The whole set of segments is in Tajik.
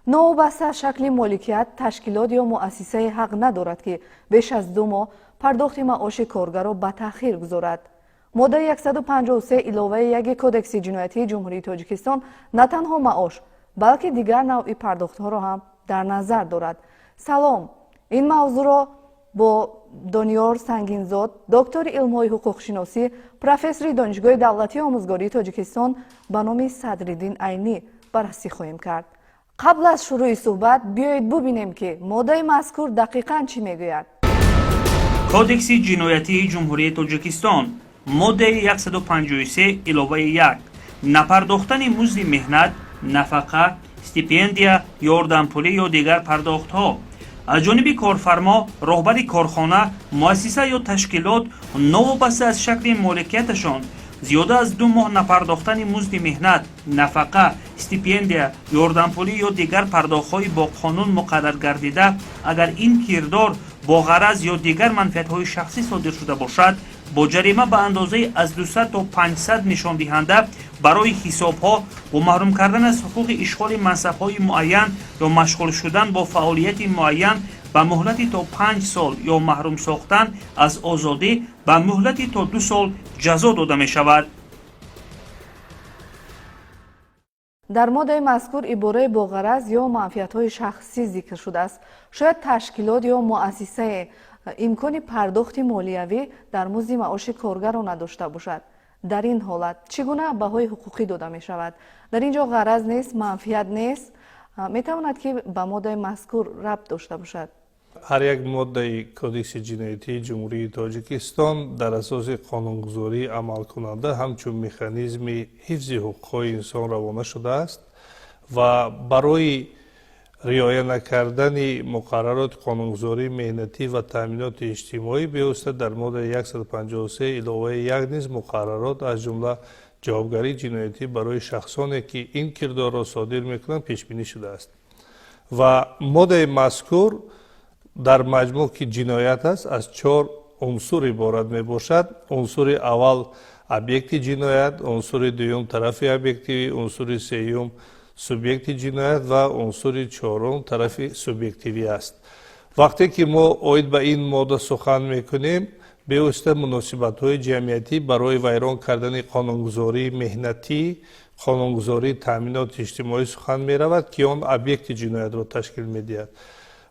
Новобаста аз шакли моликият, ташкилот ё муассисае ҳақ надорад, ки беш аз 2 моҳ пардохти маоши коргарро ба таъхир гузорад. Моддаи 153 иловаи 1 Кодекси ҷиноятии Ҷумҳурии Тоҷикистон на танҳо маош, балки дигар навъи пардохтҳоро ҳам дар назар дорад. Салом, ин мавзӯъро бо Дониёр Сангинзод, доктори илмҳои ҳуқуқшиносӣ, профессори Донишгоҳи давлатии омӯзгории Тоҷикистон ба номи Садриддин Айнӣ баррасӣ хоҳем кард. Қабл аз шурӯи суҳбат биёед бубинем, ки моддаи мазкур дақиқан чӣ мегӯяд. Кодекси ҷиноятии Ҷумҳурии Тоҷикистон, моддаи 153 иловаи 1: напардохтани музди меҳнат, нафақа, стипендия, ёрдампулӣ ё дигар пардохтҳо аз ҷониби корфармо, роҳбари корхона, муассиса ё ташкилот, новобаста аз шакли моликияташон, зиёда аз 2 моҳ напардохтани музди меҳнат, нафақа, стипендия, ёрдампулӣ ё дигар пардохтҳои бо қонун муқаррар гардида, агар ин кирдор бо ғараз ё дигар манфиатҳои шахсӣ содир шуда бошад, бо ҷарима ба андозаи аз 200 то 500 нишондиҳанда барои ҳисобҳо бо маҳрум кардан аз ҳуқуқи ишғоли мансабҳои муайян ё машғул шудан бо фаъолияти муайян ба муҳлати то 5 сол ё маҳрум сохтан аз озодӣ ба муҳлати то 2 сол ҷазо дода мешавад. Дар моддаи мазкур ибораи бо ғараз ё манфиатҳои шахсӣ зикр шудааст. Шояд ташкилот ё муассисае имкони пардохти молиявӣ дар музди маоши коргарро надошта бошад. Дар ин ҳолат чӣ гуна баҳои ҳуқуқӣ дода мешавад? Дар ин ҷо ғараз нест, манфиат нест, метавонад, ки ба моддаи мазкур рабт дошта бошад? Ҳар як моддаи Кодекси ҷиноятии Ҷумҳурии Тоҷикистон дар асоси қонунгузории амалкунанда ҳамчун механизми ҳифзи ҳуқуқҳои инсон равона шудааст ва барои риоя накардани муқаррароти қонунгузории меҳнатӣ ва таъминоти иҷтимоӣ бевосита дар моддаи 153 иловаи 1 низ муқаррарот, аз ҷумла ҷавобгарии ҷиноятӣ барои шахсоне, ки ин кирдорро содир мекунанд, пешбинӣ шудааст. Ва моддаи мазкур дар маҷмӯъ, ки ҷиноят аст, аз чор унсур иборат мебошад. Унсури аввал объекти ҷиноят, унсури дуюм тарафи объективӣ, унсури сеюм субъекти ҷиноят ва унсури чорум тарафи субъективӣ аст. Вақте ки мо оид ба ин модда сухан мекунем, бевосита муносибатҳои ҷамъиятӣ барои вайрон кардани қонунгузории меҳнатӣ, қонунгузории таъминоти иҷтимоӣ сухан меравад, ки он объекти ҷиноятро ташкил медиҳад,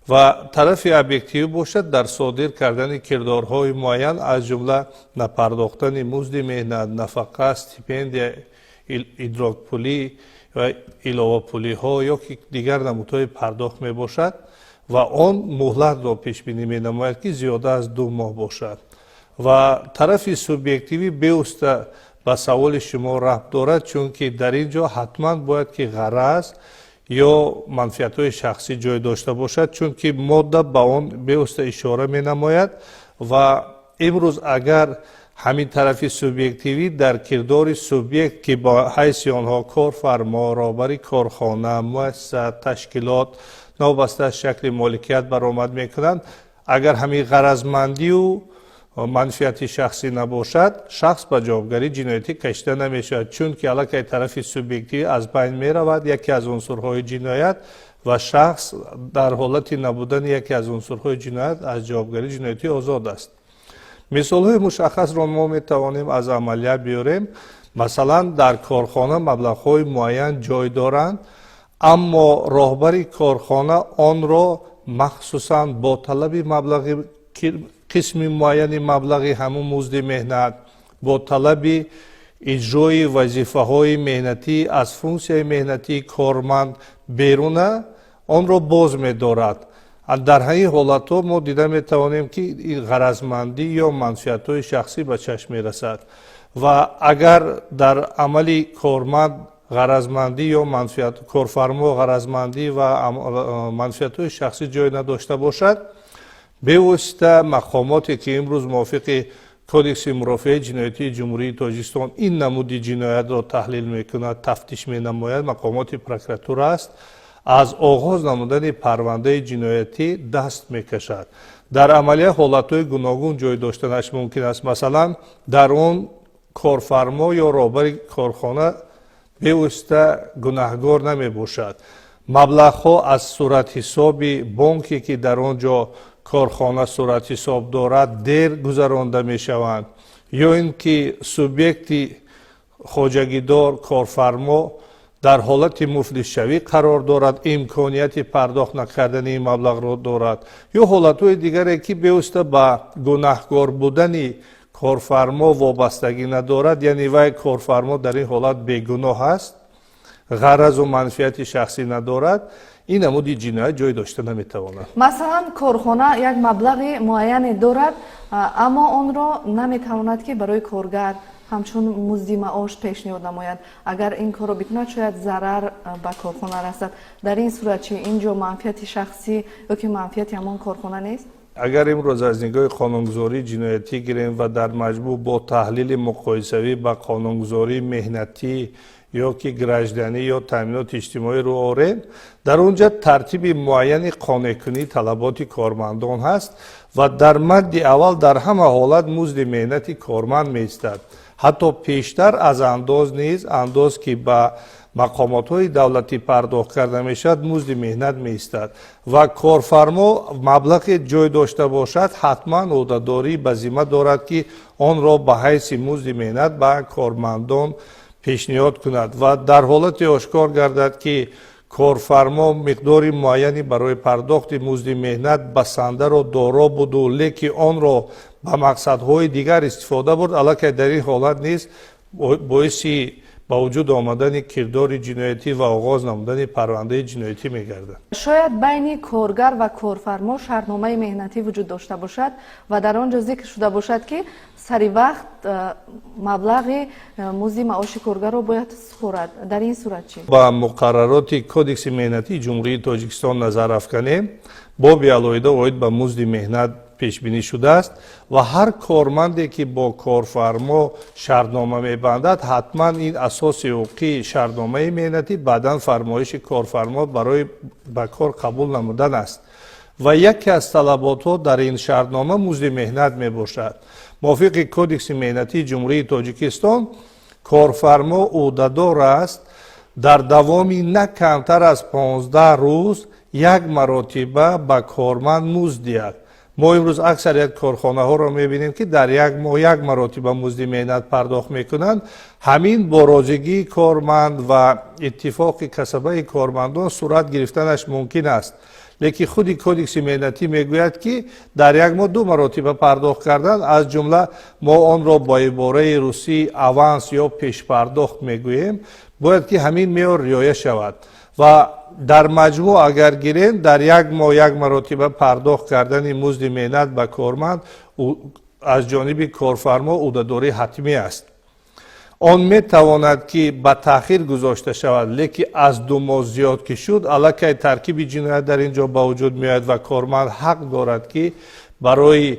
ва тарафи объективӣ бошад дар содир кардани кирдорҳои муайян, аз ҷумла напардохтани музди меҳнат, нафақа, стипендия, идрокпулӣ ва иловапулиҳо ё ки дигар намудҳои пардохт мебошад ва он муҳлатро пешбинӣ менамояд, ки зиёда аз 2 моҳ бошад. Ва тарафи субъективӣ бевосита ба саволи шумо рабт дорад, чунки дар ин ҷо ҳатман бояд ки ғараз ё манфиатҳои шахсӣ ҷой дошта бошад, чунки модда ба он бевосита ишора менамояд. Ва имрӯз агар ҳамин тарафи субъективӣ дар кирдори субъект, ки ба ҳайси онҳо корфармо, роҳбари корхона, муассиса, ташкилот, новобаста аз шакли моликият баромад мекунанд, агар ҳамин ғаразмандию манфиати шахсӣ набошад, шахс ба ҷавобгарии ҷиноятӣ кашида намешавад, чунки аллакай тарафи субъективӣ аз байн меравад, яке аз унсурҳои ҷиноят, ва шахс дар ҳолати набудани яке аз унсурҳои ҷиноят аз ҷавобгарии ҷиноятӣ озод аст. Мисолҳои мушаххасро мо метавонем аз амалия биёрем. Масалан, дар корхона маблағҳои муайян ҷой доранд, аммо роҳбари корхона онро махсусан бо талаби маблағи қисми муайяни маблағи ҳамун музди меҳнат, бо талаби иҷрои вазифаҳои меҳнатӣ аз функсияи меҳнатии корманд беруна онро боз медорад. Дар ҳамин ҳолатҳо мо дида метавонем, ки ғаразмандӣ ё манфиатҳои шахсӣ ба чашм мерасад. Ва агар дар амали корманд ғаразмандӣ ё манфиат, корфармо ғаразмандӣ ва манфиатҳои шахсӣ ҷой надошта бошад, бевосита мақомоте, ки имрӯз мувофиқи Кодекси мурофиаи ҷиноятии Ҷумҳурии Тоҷикистон ин намуди ҷиноятро таҳлил мекунад, тафтиш менамояд, мақомоти прокуратура аст, аз оғоз намудани парвандаи ҷиноятӣ даст мекашад. Дар амалия ҳолатҳои гуногун ҷой доштанаш мумкин аст. Масалан, дар он корфармо ё роҳбари корхона бевосита гунаҳгор намебошад. Маблағҳо аз суратҳисоби бонке, ки дар он ҷо корхона суратҳисоб дорад, дер гузаронда мешаванд, ё ин ки субъекти хоҷагидор, корфармо дар ҳолати муфлисшавӣ қарор дорад, имконияти пардохт накардани ин маблағро дорад, ё ҳолатҳои дигаре, ки бевосита ба гунаҳкор будани корфармо вобастагӣ надорад, яъне вай корфармо дар ин ҳолат бегуноҳ аст, ғаразу манфиати шахсӣ надорад, ин намуди ҷиноят ҷой дошта наметавонад. Масалан, корхона як маблағи муайяне дорад, аммо онро наметавонад, ки барои коргар ҳамчун музди маош пешниҳод намояд. Агар ин корро бикунад, шояд зарар ба корхона расад. Дар ин сурат чи, ин ҷо манфиати шахсӣ ё ки манфиати ҳамон корхона нест? Агар имрӯз аз нигоҳи қонунгузории ҷиноятӣ гирем ва дар маҷмӯъ бо таҳлили муқоисавӣ ба қонунгузории меҳнатӣ ё ки гражданӣ ё таъминоти иҷтимоӣ рӯ орем, дар он ҷа тартиби муайяни қонеъкунии талаботи кормандон ҳаст ва дар мадди аввал дар ҳама ҳолат музди меҳнати корманд меистад, ҳатто пештар аз андоз низ. Андоз, ки ба мақомотҳои давлатӣ пардохт карда мешавад, музди меҳнат меистад ва корфармо маблағе ҷой дошта бошад, ҳатман ӯҳдадорӣ ба зимма дорад, ки онро ба ҳайси музди меҳнат ба кормандон пешниҳод кунад. Ва дар ҳолате ошкор гардад, ки корфармо миқдори муайяни барои пардохти музди меҳнат басандаро доро буду, лекин онро ба мақсадҳои дигар истифода бурд, аллакай дар ин ҳолат низ боиси ба вуҷуд омадани кирдори ҷиноятӣ ва оғоз намудани парвандаи ҷиноятӣ мегардад. Шояд байни коргар ва корфармо шартномаи меҳнатӣ вуҷуд дошта бошад ва дар он ҷо зикр шуда бошад, ки сари вақт маблағи музди маоши коргарро бояд супорад. Дар ин сурат чӣ? Ба муқаррароти Кодекси меҳнатии Ҷумҳурии Тоҷикистон назар афканем, боби алоҳида оид ба музди меҳнат пешбинӣ шудааст ва ҳар корманде, ки бо корфармо шартнома мебандад, ҳатман ин асоси ҳуқуқии шартномаи меҳнатӣ, баъдан фармоиши корфармо барои ба кор қабул намудан аст ва яке аз талаботҳо дар ин шартнома музди меҳнат мебошад. Мувофиқи Кодекси меҳнатии Ҷумҳурии Тоҷикистон, корфармо ӯҳдадор аст дар давоми на камтар аз 15 рӯз як маротиба ба корманд музд диҳад. Мо имрӯз аксарият корхонаҳоро мебинем, ки дар як моҳ як маротиба музди меҳнат пардохт мекунанд. Ҳамин бо розигии корманд ва иттифоқи касабаи кормандон сурат гирифтанаш мумкин аст, лекин худи Кодекси меҳнатӣ мегӯяд, ки дар як моҳ ду маротиба пардохт кардан, аз ҷумла мо онро бо ибораи русӣ аванс ё пешпардохт мегӯем, бояд ки ҳамин меъёр риоя шавад. Ва дар маҷмӯъ агар гирем, дар як моҳ як маротиба пардохт кардани музди меҳнат ба корманд аз ҷониби корфармо ӯҳдадории ҳатмӣ аст. Он метавонад, ки ба таъхир гузошта шавад, лекин аз 2 моҳ зиёд ки шуд, аллакай таркиби ҷиноят дар ин ҷо ба вуҷуд меояд ва корманд ҳақ дорад, ки барои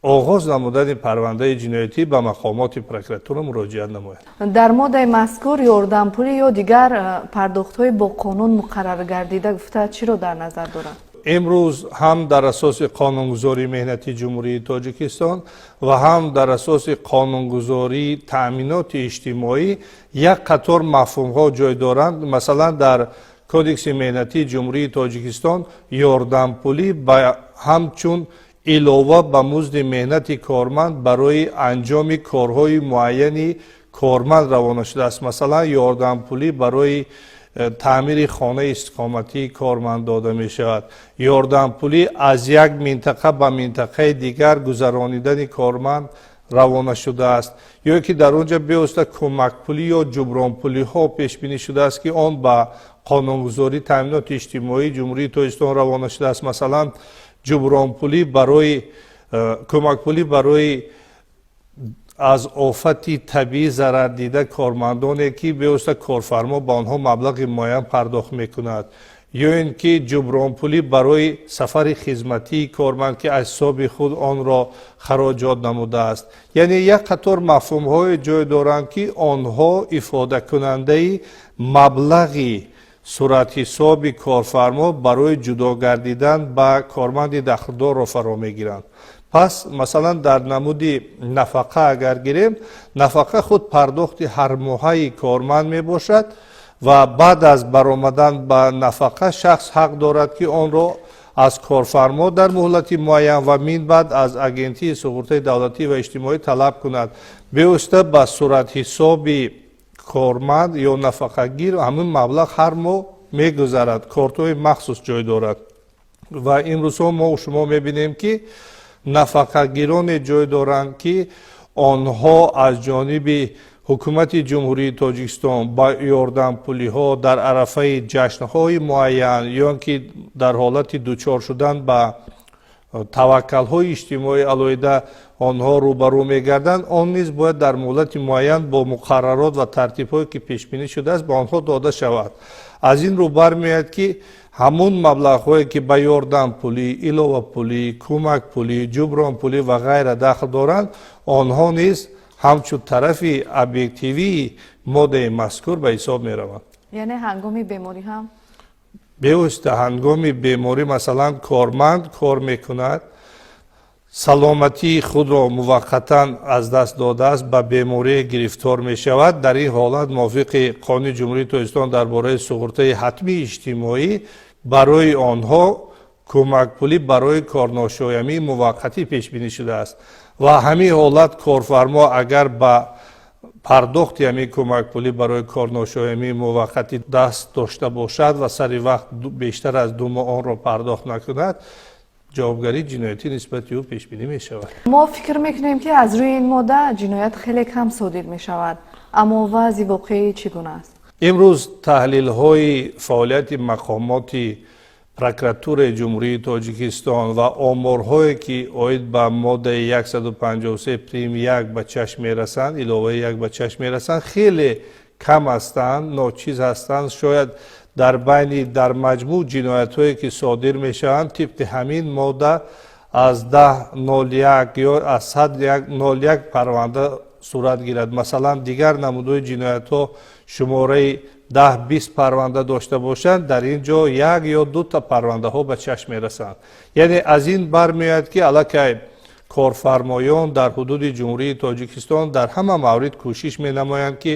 оғоз намудани парвандаи ҷиноятӣ ба мақомоти прокуратура муроҷиат намояд. Дар моддаи мазкур ёрдампулӣ ё дигар пардохтҳои бо қонун муқаррар гардида гуфта чиро дар назар дорад? Имрӯз ҳам дар асоси қонунгузории меҳнати Ҷумҳурии Тоҷикистон ва ҳам дар асоси қонунгузории таъминоти иҷтимоӣ як қатор мафҳумҳо ҷой доранд. Масалан, дар Кодекси меҳнатии Ҷумҳурии Тоҷикистон ёрдампулӣ ба ҳамчун илова ба музди меҳнати корманд барои анҷоми корҳои муайяни корманд равона шудааст. Масалан, ёрдампулӣ барои таъмири хонаи истиқоматии корманд дода мешавад, ёрдампулӣ аз як минтақа ба минтақаи дигар гузаронидани корманд равона шудааст, ё ки дар он ҷо бевосита кӯмакпулӣ ё ҷубронпулиҳо пешбинӣ шудааст, ки он ба қонунгузории таъминоти иҷтимоии Ҷумҳурии Тоҷикистон равона шудааст. Масалан, ҷубронпулӣ барои кӯмакпулӣ барои аз офати табиӣ зарардида кормандоне, ки бевосита корфармо ба онҳо маблағи муайян пардохт мекунад, ё ин ки ҷубронпулӣ барои сафари хизматии корманд, ки аз ҳисоби худ онро хароҷот намудааст. Яъне як қатор мафҳумҳое ҷой доранд, ки онҳо ифодакунандаи маблағи суратҳисоби корфармо барои ҷудо гардидан ба корманди дахлдорро фаро мегиранд. Пас, масалан, дар намуди нафақа агар гирем, нафақа худ пардохти ҳармоҳаи корманд мебошад. Ва баъд аз баромадан ба нафақа шахс ҳақ дорад, ки онро аз корфармо дар муҳлати муайян ва минбаъд аз Агентии суғуртаи давлатӣ ва иҷтимоӣ талаб кунад. Бевосита ба суратҳисоби корманд ё нафақагир ҳамин маблағ ҳар моҳ мегузарад, кортҳои махсус ҷой дорад. Ва имрӯзҳо мо шумо мебинем, ки нафақагироне ҷой доранд, ки онҳо аз ҷониби ҳукумати Ҷумҳурии Тоҷикистон ба ёрдампулиҳо дар арафаи ҷашнҳои муайян ё ки дар ҳолати дучор шудан ба таваккалҳои иҷтимоӣ алоҳида онҳо рӯбарӯ мегарданд, он низ бояд дар муҳлати муайян бо муқаррарот ва тартибҳое, ки пешбинӣ шудааст, ба онҳо дода шавад. Аз ин рӯ бармеояд, ки ҳамун маблағҳое, ки ба ёрдампулӣ, иловапулӣ, кӯмакпулӣ, ҷубронпулӣ ва ғайра дахл доранд, онҳо низ ҳамчун тарафи объективии моддаи мазкур ба ҳисоб мераванд. Яъне ҳангоми беморӣ ҳам? Бевосита ҳангоми беморӣ. Масалан, корманд кор мекунад, саломатии худро муваққатан аз даст додааст, ба беморие гирифтор мешавад. Дар ин ҳолат мувофиқи Қонуни Ҷумҳурии Тоҷикистон дар бораи суғуртаи ҳатмии иҷтимоӣ барои онҳо кӯмакпулӣ барои корношоямии муваққатӣ пешбинӣ шудааст. Ва ҳамин ҳолат корфармо агар ба пардохти ҳамин кӯмакпулӣ барои корношоямии муваққатӣ даст дошта бошад ва сари вақт бештар аз 2 моҳ онро пардохт накунад, ҷавобгарии ҷиноятӣ нисбати ӯ пешбинӣ мешавад. Мо фикр мекунем, ки аз рӯи ин модда ҷиноят хеле кам содир мешавад, аммо вазъи воқеӣ чӣ гуна аст? Имрӯз таҳлилҳои фаъолияти мақомоти прокуратураи Ҷумҳурии Тоҷикистон ва оморҳое, ки оид ба моддаи 153 прим 1 ба чашм мерасанд, иловаи 1 ба чашм мерасанд, хеле кам ҳастанд, ночиз ҳастанд. Шояд дар байни дар маҷмӯъ ҷиноятҳое, ки содир мешаванд тибқи ҳамин модда, аз 10,01 ё аз 100,01 парванда сурат гирад. Масалан, дигар намудҳои ҷиноятҳо шумораи 10-20 парванда дошта бошанд, дар ин ҷо як ё дута парвандаҳо ба чашм мерасанд. Яъне аз ин бармеояд, ки аллакай корфармоён дар ҳудуди Ҷумҳурии Тоҷикистон дар ҳама маврид кӯшиш менамоянд, ки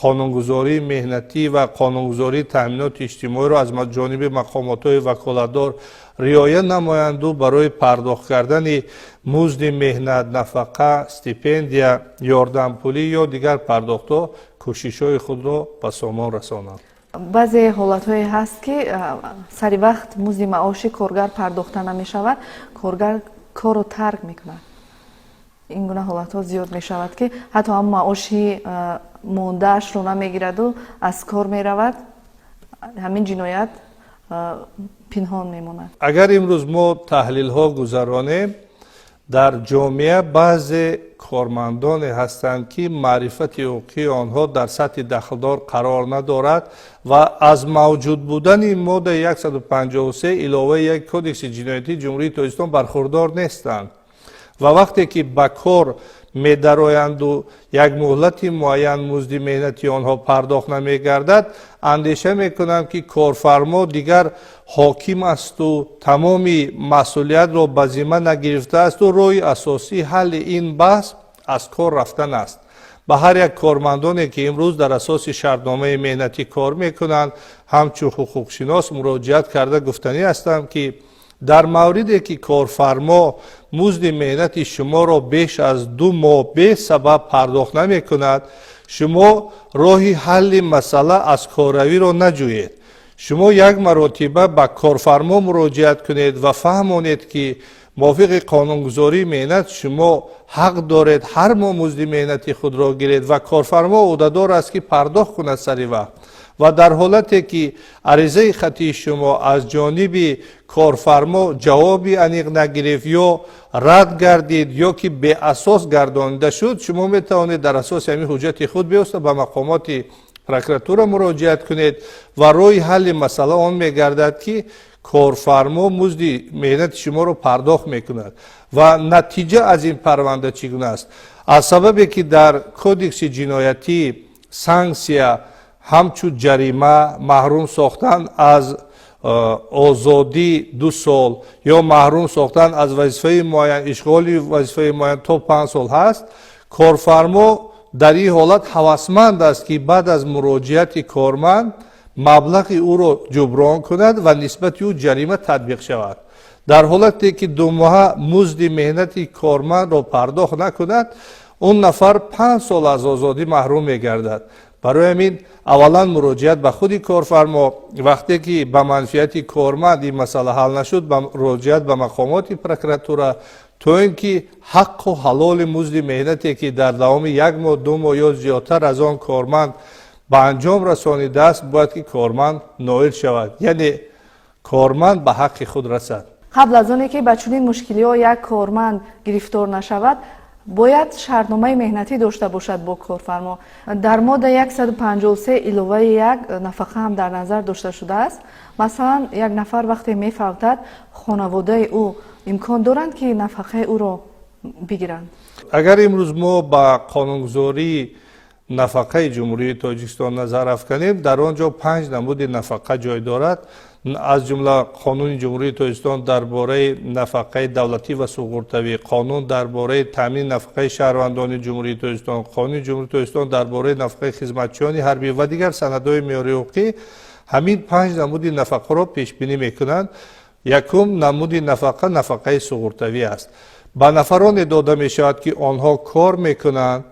қонунгузории меҳнатӣ ва қонунгузории таъминоти иҷтимоиро аз ҷониби мақомотҳои ваколатдор риоя намоянду барои пардохт кардани музди меҳнат, нафақа, стипендия, ёрдампулӣ ё дигар пардохтҳо кӯшишҳои худро ба сомон расонанд. Баъзе ҳолатҳое ҳаст, ки сари вақт музди маоши коргар пардохта намешавад, коргар корро тарк мекунад. Ин гуна ҳолатҳо зиёд мешавад, ки ҳатто ҳам маоши мондаашро намегираду аз кор меравад. Ҳамин ҷиноят пинҳон мемонад. Агар имрӯз мо таҳлилҳо гузаронем, дар ҷомеа баъзе кормандоне ҳастанд, ки маърифати ҳуқуқии онҳо дар сатҳи дахлдор қарор надорад ва аз мавҷуд будани моддаи 153 иловаи 1 Кодекси ҷиноятии Ҷумҳурии Тоҷикистон бархурдор нестанд. Ва вақте ки ба кор медароянду як муҳлати муайян музди меҳнати онҳо пардохт намегардад, андеша мекунанд, ки корфармо дигар ҳоким асту тамоми масъулиятро ба зимма нагирифтаасту роҳи асосии ҳалли ин баҳс аз кор рафтан аст. Ба ҳар як кормандоне, ки имрӯз дар асоси шартномаи меҳнатӣ кор мекунанд, ҳамчун ҳуқуқшинос муроҷиат карда гуфтанӣ ҳастам, ки дар мавриде ки корфармо музди меҳнати шуморо беш аз 2 моҳ бесабаб пардохт намекунад, шумо роҳи ҳалли масъала аз корравиро наҷӯед. Шумо як маротиба ба корфармо муроҷиат кунед ва фаҳмонед, ки мувофиқи қонунгузории меҳнат шумо ҳақ доред ҳар моҳ музди меҳнати худро гиред ва корфармо ӯҳдадор аст, ки пардохт кунад сари вақт. Ва дар ҳолате ки аризаи хаттии шумо аз ҷониби корфармо ҷавоби аниқ нагирифт ё рад гардид, ё ки беасос гардонида шуд, шумо метавонед дар асоси ҳамин ҳуҷҷати худ бевосита ба мақомоти прокуратура муроҷиат кунед ва роҳи ҳалли масъала он мегардад, ки корфармо музди меҳнати шуморо пардохт мекунад. Ва натиҷа аз ин парванда чӣ гуна аст? Аз сабабе ки дар Кодекси ҷиноятӣ санксия ҳамчун ҷарима, маҳрум сохтан аз озодӣ 2 сол ё маҳрум сохтан аз вазифаи муайян, ишғоли вазифаи муайян то 5 сол ҳаст, корфармо Дар ин ҳолат ҳавасманд аст, ки баъд аз муроҷиати корманд маблағи ӯро ҷуброн кунад ва нисбати ӯ ҷарима татбиқ шавад. Дар ҳолате ки 2 моҳа музди меҳнати кормандро пардохт накунад, он нафар 5 сол аз озодӣ маҳрум мегардад. Барои ҳамин аввалан муроҷиат ба худи корфармо, вақте ки ба манфиати корманд ин масъала ҳал нашуд, ба муроҷиат ба мақомоти прокуратура, то ин ки ҳаққу ҳалоли музди меҳнате, ки дар давоми як моҳ, 2 моҳ ё зиёдтар аз он корманд ба анҷом расонидааст, бояд ки корманд ноил шавад, яъне корманд ба ҳаққи худ расад. Қабл аз оне ки ба чунин мушкилиҳо як корманд гирифтор нашавад, бояд шартномаи меҳнатӣ дошта бошад бо корфармо. Дар модда 153 иловаи 1 нафақа ҳам дар назар дошта шудааст. Масалан, як нафар вақте мефавтад, хонаводаи ӯ имкон доранд, ки нафақаи ӯро бигиранд? Агар имрӯз мо ба қонунгузории нафақаи Ҷумҳурии Тоҷикистон назар афканем, дар он ҷо панҷ намуди нафақа ҷой дорад. Аз ҷумла Қонуни Ҷумҳурии Тоҷикистон дар бораи нафақаи давлатӣ ва суғуртавӣ, Қонун дар бораи таъмини нафақаи шаҳрвандони Ҷумҳурии Тоҷикистон, Қонуни Ҷумҳурии Тоҷикистон дар бораи нафақаи хизматчиёни ҳарбӣ ва дигар санадҳои меъёрии ҳуқуқӣ ҳамин панҷ намуди нафақаро пешбинӣ мекунанд. Якум намуди нафақа нафақаи суғуртавӣ аст. Ба нафароне дода мешавад, ки онҳо кор мекунанд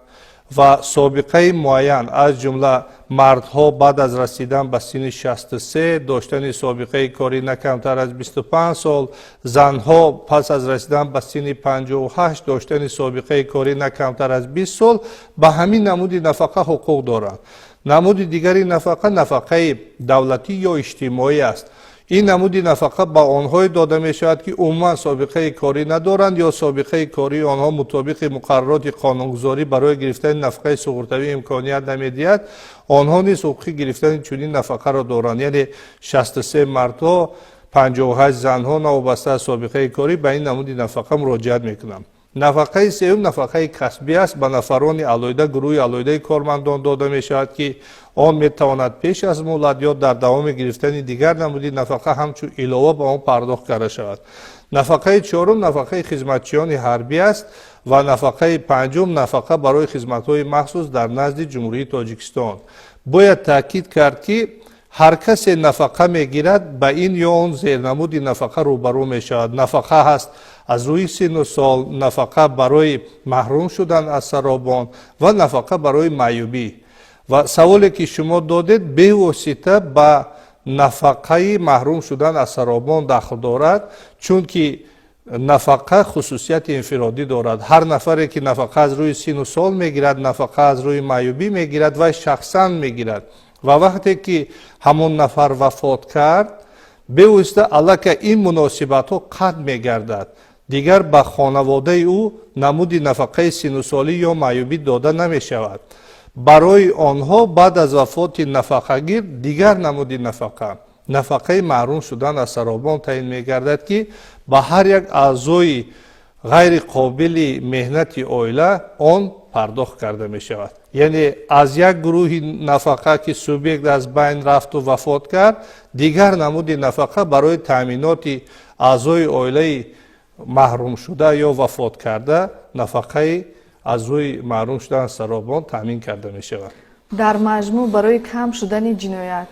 ва собиқаи муайян, аз ҷумла мардҳо баъд аз расидан ба синни 63 доштани собиқаи корӣ на камтар аз 25 сол, занҳо пас аз расидан ба синни 58 доштани собиқаи корӣ на камтар аз 20 сол ба ҳамин намуди нафақа ҳуқуқ доранд. Намуди дигари нафақа нафақаи давлатӣ ё иҷтимоӣ аст. Ин намуди нафақа ба онҳое дода мешавад, ки умуман собиқаи корӣ надоранд ё собиқаи кории онҳо мутобиқи муқаррароти қонунгузорӣ барои гирифтани нафақаи суғуртавӣ имконият намедиҳад. Онҳо низ ҳуқуқи гирифтани чунин нафақаро доранд, яъне 63 мардҳо, 58 занҳо новобаста аз собиқаи корӣ ба ин намуди нафақа муроҷиат мекунанд. Нафақаи сеюм нафақаи касбӣ аст. Ба нафарони алоҳида, гурӯҳи алоҳидаи кормандон дода мешавад, ки он метавонад пеш аз муҳлат ё дар давоми гирифтани дигар намуди нафақа ҳамчун илова ба он пардохт карда шавад. Нафақаи чорум нафақаи хизматчиёни ҳарбӣ аст ва нафақаи панҷум нафақа барои хизматҳои махсус дар назди Ҷумҳурии Тоҷикистон. Бояд таъкид кард, ки ҳар касе нафақа мегирад, ба ин ё он зернамуди нафақа рӯбарӯ мешавад. Нафақа ҳаст аз рӯи синну сол, нафақа барои маҳрум шудан аз саробон ва нафақа барои маъюбӣ. Ва саволе, ки шумо додед, бевосита ба нафақаи маҳрум шудан аз саробон дахл дорад, чунки нафақа хусусияти инфиродӣ дорад. Ҳар нафаре, ки нафақа аз рӯи синну сол мегирад, нафақа аз рӯи маъюбӣ мегирад, вай шахсан мегирад ва вақте ки ҳамон нафар вафот кард, бевосита аллакай ин муносибатҳо қатъ мегардад. Дигар ба хонаводаи ӯ намуди нафақаи синнусолӣ ё маъюбӣ дода намешавад. Барои онҳо баъд аз вафоти нафақагир дигар намуди нафақа, нафақаи маҳрум шудан аз саробон таъин мегардад, ки ба ҳар як аъзои ғайри қобили меҳнати оила он пардохт карда мешавад. Яъне аз як гурӯҳи нафақа, ки субъект аз байн рафту вафот кард, дигар намуди нафақа барои таъминоти аъзои оилаи маҳрумшуда ё вафот карда, нафақаи аз рӯи маҳрум шудан аз саробон таъмин карда мешавад. Дар маҷмӯъ, барои кам шудани ҷиноят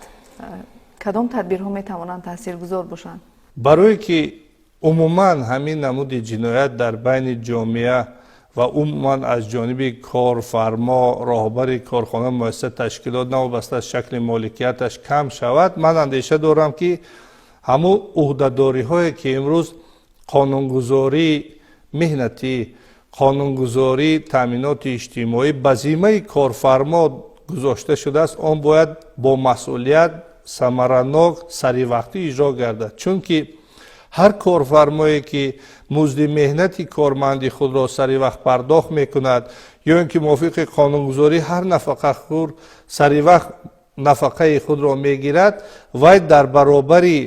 кадом тадбирҳо метавонанд таъсиргузор бошанд? Барое ки умуман ҳамин намуди ҷиноят дар байни ҷомеа ва умуман аз ҷониби корфармо, роҳбари корхона, муассиса, ташкилот, новобаста аз шакли моликияташ кам шавад, ман андеша дорам, ки ҳамун ӯҳдадориҳое, ки имрӯз қонунгузории меҳнатӣ, қонунгузории таъминоти иҷтимоӣ ба зиммаи корфармо гузошта шудааст, он бояд бо масъулият, самаранок, саривақтӣ иҷро гардад. Чунки ҳар корфармое, ки музди меҳнати корманди худро сари вақт пардохт мекунад ё ин ки мувофиқи қонунгузорӣ ҳар нафақахӯр сари вақт нафақаи худро мегирад, вай дар баробари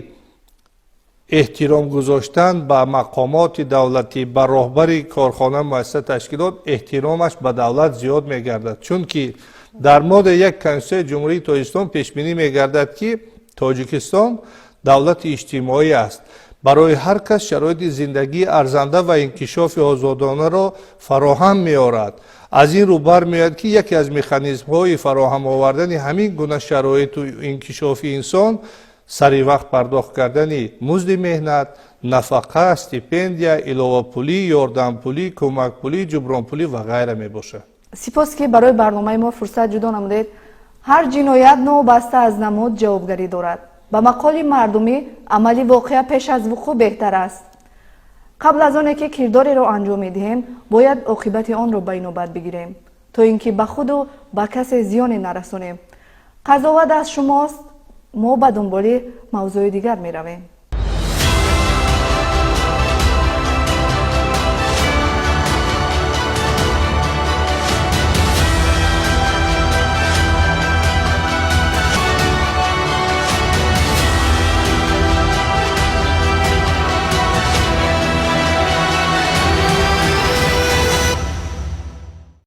эҳтиром гузоштан ба мақомоти давлатӣ, ба роҳбари корхона, муассиса, ташкилот, эҳтиромаш ба давлат зиёд мегардад. Чунки дар моддаи 1 Конститутсияи Ҷумҳурии Тоҷикистон пешбинӣ мегардад, ки Тоҷикистон давлати иҷтимоӣ аст, барои ҳар кас шароити зиндагии арзанда ва инкишофи озодонаро фароҳам меорад. Аз ин рӯ бармеояд, ки яке аз механизмҳои фароҳам овардани ҳамин гуна шароиту инкишофи инсон сари вақт пардохт кардани музди меҳнат, нафақа, стипендия, иловапулӣ, ёрдампулӣ, кӯмакпулӣ, ҷубронпулӣ ва ғайра мебошад. Сипос, ки барои барномаи мо фурсат ҷудо намудед. Ҳар ҷиноят новобаста аз намуд ҷавобгарӣ дорад. Ба мақоли мардумӣ, амали воқеа пеш аз вуқӯъ беҳтар аст. Қабл аз оне ки кирдореро анҷом медиҳем, бояд оқибати онро ба инобат бигирем, то ин ки ба худу ба касе зиёне нарасонем. Қазоват аз шумост. Мо ба дунболи мавзӯи дигар меравем.